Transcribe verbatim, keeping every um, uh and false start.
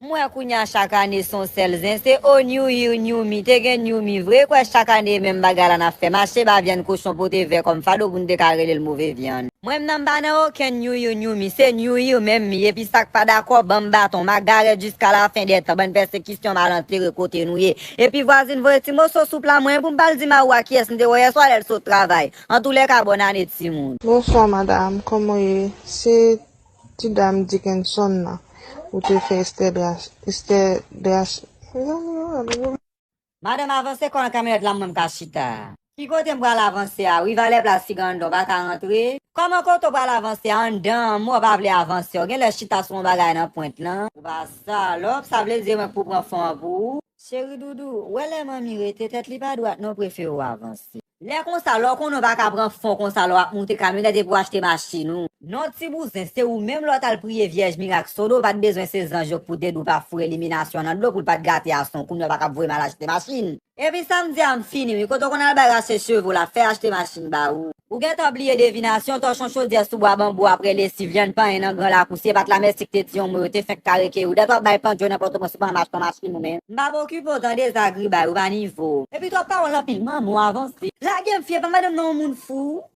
M wè kounye a chak ane se yon sèl zen, se o New Year, New Me. Te gen New Me vre, kwè chak ane e menm bagay la n ap fè. Mache ba vyann kochon pote vè kòm fado pou n te ka rele l move vyann. Mwen menm m pa nan okenn New Year, New Me, se New Year menm mi. Epi sa k pa dakò, ban m baton, m a garèt jiska lafen dè tan, bann pèsekisyon, m al antere kote nou ye. Epi vwazin voye ti moso soup la mwen pou m pa l di Mawa kiyès m te wè yèswa lè l sot travay. Antoulèka, bòn ane timoun. Bonswa madam, kòman w ye? Se ti dam Dickenson nan ou te fè Esther Drach Esther Drach. Madanm, avanse kò nan kamyonèt la, mwen m ka chita. Ki kote m pral avanse a? Wi, valè plas ki gen anndan, w pa ka rantre? Kòman kote w pral avanse a? Anndan an, mwen w pa vle avanse. W genlè chita sou yon bagay nan pwent lan. Ou pa salòp, sa vle di mwen k pou pran fon an pou ou? Cheri doudou, wè lè manmi rete, tèt li pa dwat non, prefere w avanse. Lè konsa, lè w konnen w pa ka pran fon konsa lè w ap moute kamyonèt epi w achte machin ou. Non ti bouzen, se ou menm lè w t al priye vyèj mirak sodo, w pa t bezwen se zanj yo k pou te di w pa foure liminasyon nan dlo pou l pa t gate a son, kounye a w pa ka voye m al achte machin. Epi sa m di a m fini wi, kote w konn al bay rache cheve w la, fè achte machin ba ou. Ou gentan bliye devinasyon, tòch yon chodyè sou bwa banbou apre lesiv, vyann panyen nan gran lakou, si e pa t lamèsi k te di yon mo, yo te fenk kare keri w, dat w ap bay pandjo nan Pòtoprens ou pa janm achte yon machin ou menm. M p ap okipe w tande, Zagribay, ou pa nivo. Epi twòp pawòl anpil, manman w avanse. Lage m fye, pa madanm nan yon moun fou.